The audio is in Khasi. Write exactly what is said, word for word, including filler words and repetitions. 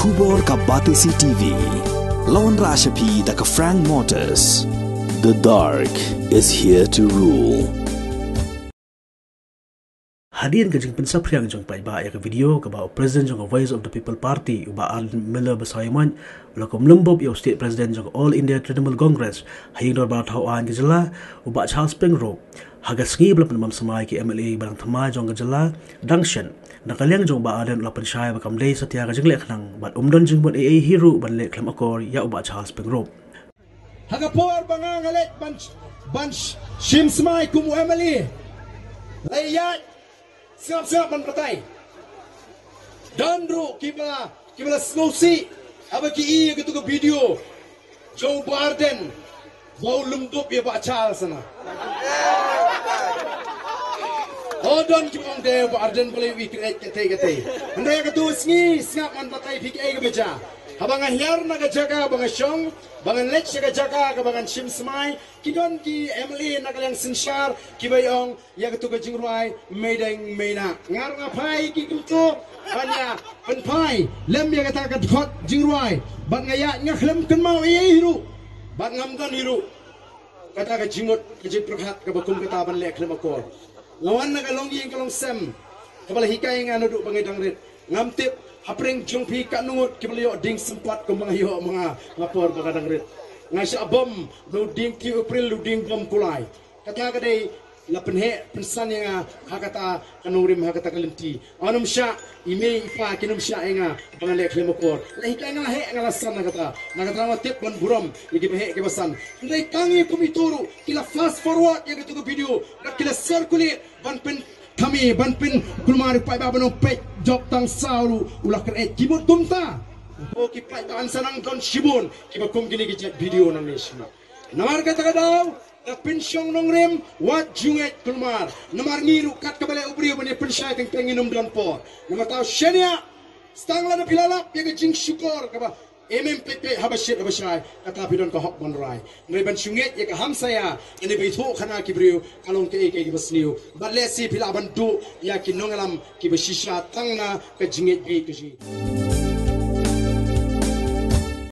Khubor ka Batesi T V. Lawan Rashapi da ka Frank Motors. The dark is here to rule. Hadien ka jingpynsaphriang jong paidbah ïa ka video kaba u President jong ka Voice of the People Party u Bah Ardent Miller Basaiawmoit u la kum lembop ïa u State President jong ka All India Trinamool Congress ha ïing dorbar thaw aiñ ka jylla u Bah Charles Pyngrope. Ha ka sngi ba la pynbam smai ki M L A ba dang thymmai jong ka jylla dang shen. Na ka liang jong u Bah Ardent u la pynshai ba kam dei satia ka jingleh khnang bad um don jingmut ei ei hi ruh ban leh khlem akor ïa u Bah Charles Pyngrope. Ha ka por ba nga nga leit ban ban shim smai kum u M L A. Lei ïa sngap sngap ban batai. Don ruh kiba kiba la sngewsih haba ki ïa katu ka video jong u Bah Ardent ba u lembop ïa Bah Charles na. O don kiba ong de Bah Ardent ba lei wi kret kete kete. Hynrei katu sngi sngap ban batai phi kaei kaba jia. Haba nga hiar na ka jaka ba nga shong ba ngan leit sha ka jaka kaba ngan shim smai ki don ki M L A na ka liang synshar kiba ïa ong ïa katu ka jingrwai meideng meina. Nga ruh nga phai ki kumto ban ïa pynphai lem ïa kata ka dkhot jingrwai bad nga ïa nga khlem kynmaw ei ei hi ruh bad ngam don hi ruh kata ka jingmut ka jingpyrkhat kaba kum kata ban leh khlem akor. Nga wan na ka longïing ka longsem kaba la hikai nga naduh ba nga dang rit. Ngam tip hapdeng jong phi katno ngut kiba la ïoh dieng sympat kumba nga ïoh ma nga ha por ba nga dang rit. Nga shah bom na u dieng Three April, u dieng bom kulai. Kata ka dei la pynheh pynsan ïa nga ha kata ka nongrim ha kata ka lynti. Ym shah i mei i pa kim shah ïa nga ba nga leh khlem akor. La hikai nga la heh nga la san na kata. Na kata nga tip ban burom ïa kiba heh kiba san. Hynrei tang ïa kum ito ruh ki la fast forward ïa katu ka video bad ki la circulate ban pynthame ban pynkulmar ïa u paidbah ban ong peit jop tang saw ruh u la kret ki mut kumta. Ko ki paidbah, yn sa nang don shibun kiba kum kine ki jait video nangne shima. Namar kata ka daw da pynshong nongrim wat jingngeit kulmar. Namar ngi ruh kat kaba leh u briew ban ïa pynshai teng teng ngin ym don por. Namar ta u shaniah stang lada phi la lap ïa ka jingshukor kaba em em peit peit haba shit haba shai kata phi don ka hok ban rai. Hynrei ban shu ngeit ïa ka hamsaïa kane ba ithuh khana ki briew ka long kaei kaei kaba sniew. Bad lehse phi lah ban duh ïa ki nongïalam kiba shisha tang na ka jingngeit beit ka jingngeit.